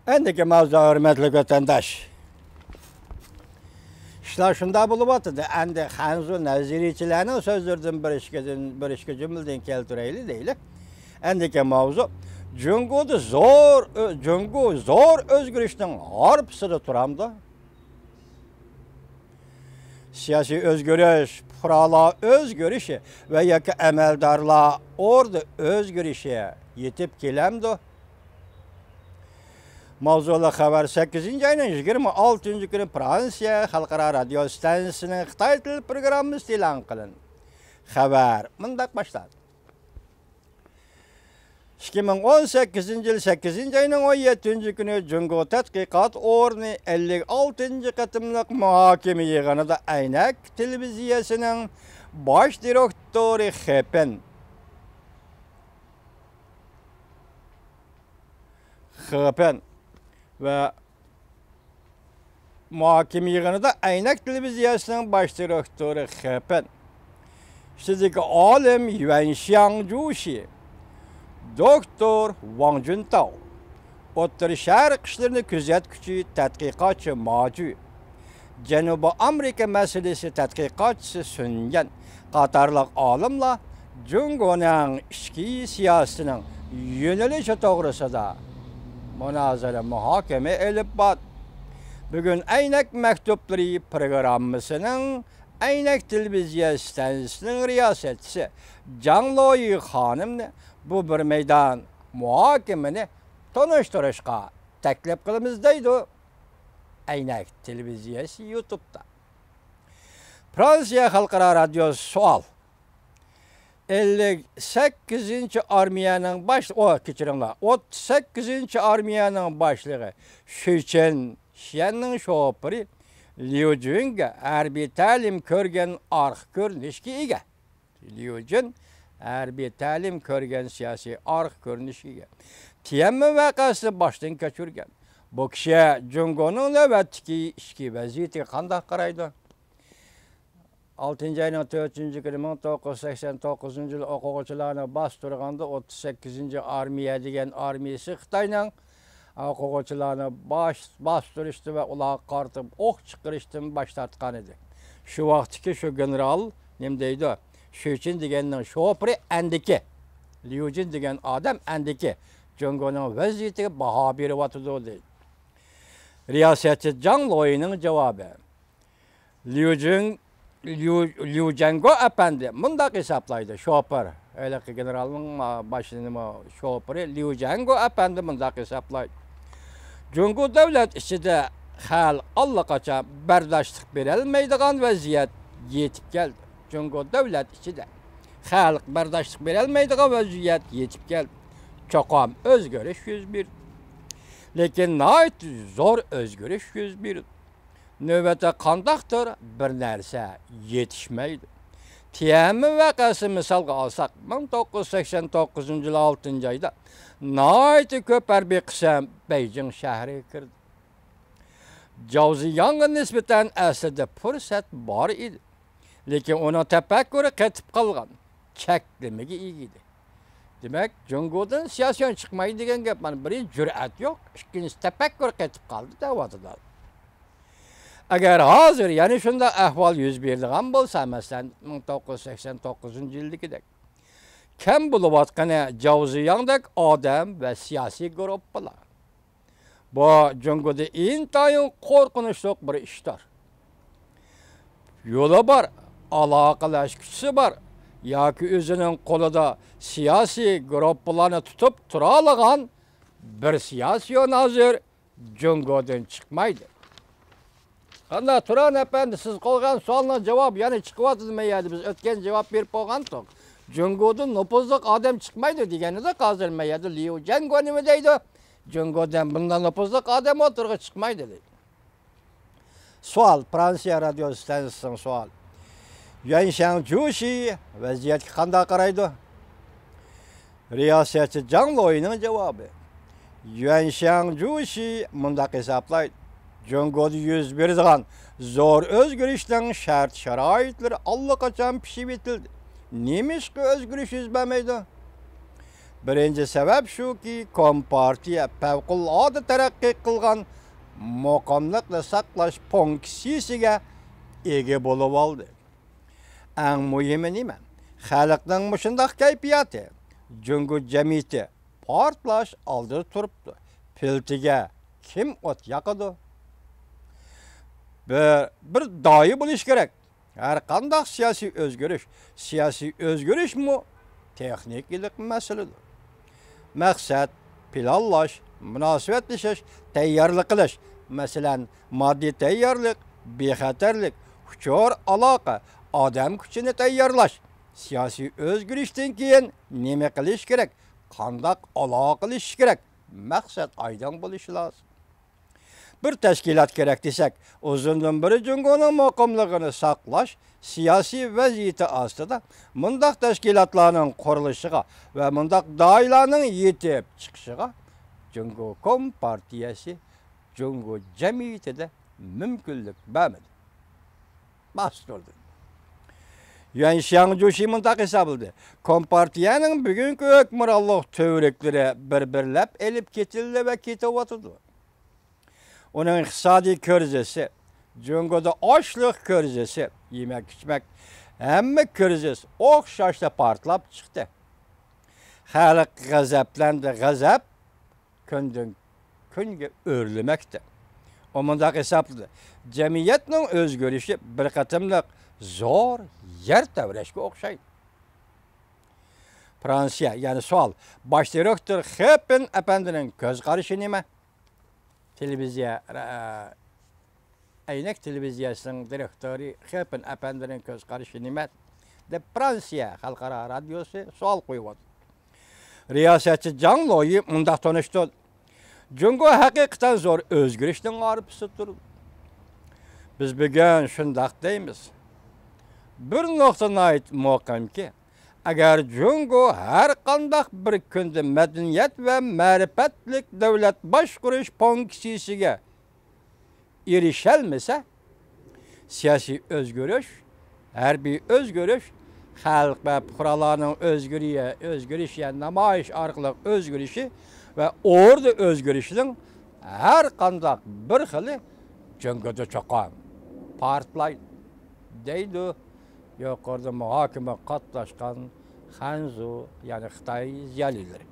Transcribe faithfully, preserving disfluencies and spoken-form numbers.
ئەندىكى ماۋزۇ، ھۆرمەتلىك ۋەتەنداش. ئىشلار شۇنداق بولۇۋاتىدۇ. ئەندى خەنزۇ نەزەرىيەچىلەرنىڭ سۆزلىرىدىن بىر ئىككىدىن، بىر ئىككى جۈملىدىن كەلتۈرەيلى دەيلى. ئەندىكى ماۋزۇ، جۇڭگودا زور ئۆ-، جۇڭگو زور ئۆزگىرىشنىڭ ھارپىسىدا تۇرامدۇ؟ سىياسىي ئۆزگىرىش، پۇقرالار ئۆزگىرىشى ۋە ياكى ئەمەلدارلار ئوردا ئۆزگىرىشى يېتىپ كېلەمدۇ؟ ماۋزۇلۇق خەۋەر سەككىزىنچى ئاينىڭ يىگىرمە ئالتىنچى كۈنى فرانسىيە خەلقئارا رادىيو ستانسىسىنىڭ خىتاي تىل پروگراممىسىدا ئېلان قىلىندى. خەۋەر مۇنداق باشلاندى. ئىككى مىڭ ئون سەككىزىنچى يىل سەككىزىنچى ئاينىڭ ئون يەتتىنچى كۈنى جۇڭگو تەتقىقات ئورنى ئەللىك ئالتىنچى قېتىملىق مۇھاكىمە يىغىنىدا ئەينەك تېلېۋىزىيەسىنىڭ باش دىرېكتورى خېپېن، خېپېن ۋە مۇھاكىمە يىغىنىدا ئەينەك تېلېۋىزىيەسىنىڭ باش دىرېكتورى خېپېن ئىچىدىكى ئالىم يۈەنشياڭ جۇشى، دوكتور ۋاڭ جۈنتاۋ، ئوتتۇرا شەرق ئىشلىرىنى كۆزەتكۈچى تەتقىقاتچى ماجۈ، جەنۇبىي ئامېرىكا مەسىلىسى تەتقىقاتچىسى سۈن يەن قاتارلىق ئالىملار جۇڭگونىڭ ئىچكى سىياسىتىنىڭ يۆنىلىشى توغرىسىدا مۇنازىرە مۇھاكىمە ئېلىپ باردى. بۈگۈن ئەينەك مەكتۇپلىرى پروگراممىسىنىڭ ئەينەك تېلېۋىزىيە ستانسىسىنىڭ رىياسەتچىسى جاڭ لويى خانىمنى بۇ بىر مەيدان مۇھاكىمىنى تونۇشتۇرۇشقا تەكلىپ قىلىمىز، دەيدۇ ئەينەك تېلېۋىزىيەسى يۇتۇبتا. فرانسىيە خەلقئارا رادىيوسى سوئال. ئەللىك سەككىزىنچى ئارمىيەنىڭ باش-، ئو، كەچۈرۈڭلار، ئوتتۇز سەككىزىنچى ئارمىيەنىڭ باشلىقى شۈچېن شيەننىڭ شوپۇرى ليۇ جۈنگە ھەربىي تەلىم كۆرگەن ئارقا كۆرۈنۈشكە ئىگە. ليۇ جۈن ھەربىي تەلىم كۆرگەن سىياسىي ئارقا كۆرۈنۈشكە ئىگە. تيەنئەنمېن ۋەقەسىنى باشتىن كەچۈرگەن. بۇ كىشى جۇڭگونىڭ نۆۋەتتىكى ئىچكى ۋەزىيىتىگە قانداق قارايدۇ؟ ئالتىنچى ئاينىڭ تۆتىنچى كۈنى مىڭ توققۇز يۈز سەكسەن توققۇزىنچى يىل ئوقۇغۇچىلارنى باستۇرغاندا، ئوتتۇز سەككىزىنچى ئارمىيە دېگەن ئارمىيىسى خىتاينىڭ ئوقۇغۇچىلارنى باش-، باستۇرۇشتىن ۋە ئۇلارغا قارىتىپ ئوق چىقىرىشتىن باش تارتقان ئىدى. شۇ ۋاقىتتىكى شۇ گېنېرال نېمە دەيدۇ؟ شۈچېن دېگەننىڭ شوپۇرى ئەندىكى، ليۇ جۈن دېگەن ئادەم ئەندىكى جۇڭگونىڭ ۋەزىيىتىگە باھا بېرىۋاتىدۇ، دەيدۇ. رىياسەتچى جاڭ لويىنىڭ جاۋابى. ليۇ جۈن، ليۇ، ليۇ جەنگو ئەپەندى مۇنداق ھېسابلايدۇ، شوپۇر، ھېلىقى گېنېرالنىڭ، ما، باشىنىمۇ شوپۇرى ليۇ جەنگو ئەپەندى مۇنداق ھېسابلايدۇ. جۇڭگو دۆلەت ئىچىدە خەلق ئاللىقاچان بەرداشلىق بېرەلمەيدىغان ۋەزىيەت يېتىپ كەلدى. جۇڭگو دۆلەت ئىچىدە خەلق بەرداشلىق بېرەلمەيدىغان ۋەزىيەت يېتىپ كەلدى. چوقۇم ئۆزگىرىش يۈز بېرىدۇ. لېكىن ناھايىتى زور ئۆزگىرىش يۈز بېرىدۇ. نۆۋەتتە قانداقتۇر بىر نەرسە يېتىشمەيدۇ. تيەنئەنمېن ۋەقەسىنى مىسالغا ئالساق، مىڭ توققۇز يۈز سەكسەن توققۇزىنچى يىل ئالتىنچى ئايدا ناھايىتى كۆپ ھەربىي قىسىم بېيجىڭ شەھىرىگە كىردى. جاۋ زىياڭغا نىسبەتەن ئەسلىدە پۇرسەت بار ئىدى. لېكىن ئۇنىڭ تەپەككۇرى قېتىپ قالغان، چەكلىمىگە ئىگە ئىدى. دېمەك، جۇڭگودىن سىياسىيون چىقمايدۇ دېگەن گەپ، مانا، بىرىنچى، جۈرئەت يوق، ئىككىنچىسى، تەپەككۇر قېتىپ قالدى دەۋاتىدۇ. ئەگەر ھازىر يەنە شۇنداق ئەھۋال يۈز بېرىدىغان بولسا، مەسىلەن، مىڭ توققۇز يۈز سەكسەن توققۇزىنچى يىلدىكىدەك، كەم بولۇۋاتقىنى جاۋ زىياڭدەك ئادەم ۋە سىياسىي گۇرۇپپىلار. بۇ جۇڭگودا ئىنتايىن قورقۇنچلۇق بىر ئىشتۇر. يولى بار، ئالاقىلەشكۈچىسى بار ياكى ئۆزىنىڭ قولىدا سىياسىي گۇرۇپپىلارنى تۇتۇپ تۇرالىغان بىر سىياسىيون ھازىر جۇڭگودىن چىقمايدۇ. قانداق، تۇران ئەپەندى، سىز قويغان سوئالنىڭ جاۋابى يەنە چىقىۋاتىدۇ مەيەردە، بىز ئۆتكەن جاۋاب بېرىپ بولغانتۇق. جۇڭگودىن نوپۇزلۇق ئادەم چىقمايدۇ دېگەندىدۇق، ھازىر مەيەردە ليۇ جەنگو نېمە دەيدۇ؟ جۇڭگودىن بۇنداق نوپۇزلۇق ئادەم ئوتتۇرىغا چىقمايدۇ، دەيدۇ. سوئال، فرانسىيە رادىيو ستانسىسىنىڭ سوئالى. يۈەنشياڭ جۇشى ۋەزىيەتكە قانداق قارايدۇ؟ رىياسەتچى جاڭ لويىنىڭ جاۋابى. يۈەنشياڭ جۇشى مۇنداق ھېسابلايدۇ، جۇڭگودا يۈز بېرىدىغان زور ئۆزگىرىشنىڭ شەرت-شارائىتلىرى ئاللىقاچان پىشىۋېتىلدى. نېمىشقا ئۆزگىرىش يۈز بەرمەيدۇ؟ بىرىنچى سەۋەب شۇكى، كومپارتىيە پەۋقۇلئاددە تەرەققىي قىلغان مۇقىملىقنى ساقلاش فۇنكسىيىسىگە ئىگە بولۇۋالدى. ئەڭ مۇھىمى نېمە؟ خەلقنىڭ مۇشۇنداق كەيپىياتى. جۇڭگو جەمئىيىتى پارتلاش ئالدىدا تۇرۇپتۇ. پىلتىگە كىم ئوت ياقىدۇ؟ بىر، بىر داھىي بولۇش كېرەك. ھەر قانداق سىياسىي ئۆزگىرىش، سىياسىي ئۆزگىرىشمۇ تېخنىكىلىق مەسىلىدۇر. مەقسەت، پىلانلاش، مۇناسىۋەتلىشىش، تەييارلىق قىلىش، مەسىلەن، ماددىي تەييارلىق، بىخەتەرلىك، ئۇچۇر ئالاقە، ئادەم كۈچىنى تەييارلاش، سىياسىي ئۆزگىرىشتىن كېيىن نېمە قىلىش كېرەك، قانداق ئالاقىلىشىش كېرەك، مەقسەت ئايدىڭ بولۇشى لازىم. بىر تەشكىلات كېرەك دېسەك، ئۇزۇندىن بېرى جۇڭگونىڭ مۇقىملىقىنى ساقلاش سىياسىي ۋەزىيىتى ئاستىدا مۇنداق تەشكىلاتلارنىڭ قۇرۇلۇشىغا ۋە مۇنداق داھىيلارنىڭ يېتىپ چىقىشىغا جۇڭگو كومپارتىيەسى جۇڭگو جەمئىيىتىدە مۇمكىنلىك بەرمىدى. باستۇردى. يۈەن شياڭجۇشى مۇنداق ھېسابلىدى: كومپارتىيەنىڭ بۈگۈنكى ھۆكۈمرانلىق تۈۋرۈكلىرى بىر-بىرلەپ ئېلىپ كېتىلدى ۋە كېتىۋاتىدۇ. ئۇنىڭ ئىقتىسادىي كىرىزىسى، جۇڭگودا ئاشلىق كىرىزىسى، يېمەك-ئىچمەك، ھەممە كىرىزىس ئوخشاشلا پارتلاپ چىقتى. خەلق غەزەپلەندى، غەزەپ كۈندىن كۈنگە ئۆرلىمەكتە. ئۇ مۇنداق ھېسابلىدى: جەمئىيەتنىڭ ئۆزگىرىشى بىر قېتىملىق زور يەر تەۋرەشكە ئوخشايدۇ. فرانسىيە، يەنى سوئال، باش دىرېكتور خېپېن ئەپەندىنىڭ كۆز قارىشى نېمە؟ تېلېۋىزىيە، ئە، ئەينەك تېلېۋىزىيەسىنىڭ دىرېكتورى خېپېن ئەپەندىنىڭ كۆز قارىشى نېمە؟ دەپ، فرانسىيە خەلقئارا رادىيوسى سوئال قويۇۋاتىدۇ. رىياسەتچى جاڭ لويى مۇنداق تونۇشتۇردى: جۇڭگو ھەقىقەتەن زور ئۆزگىرىشنىڭ ئارىپىسىدا تۇرىدۇ. بىز بۈگۈن شۇنداق دەيمىز. بىر نۇقتا ناھايىتى مۇقىمكى، ئەگەر جۇڭگو ھەر قانداق بىر كۈندە مەدەنىيەت ۋە مەرىپەتلىك دۆلەت باشقۇرۇش فۇنكسىيىسىگە ئېرىشەلمىسە، سىياسىي ئۆزگىرىش، ھەربىي ئۆزگىرىش، خەلق ۋە پۇقرالارنىڭ ئۆزگىرىيە-، ئۆزگىرىشى، يەنى نامايىش ئارقىلىق ئۆزگىرىشى ۋە ئوردا ئۆزگىرىشىنىڭ ھەر قانداق بىر خىلى جۇڭگودا چوقۇم پارتلايدۇ، دەيدۇ يۇقىرىدا مۇھاكىمىگە قاتناشقان خەنزۇ، يەنى خىتاي زىيالىيلىرى.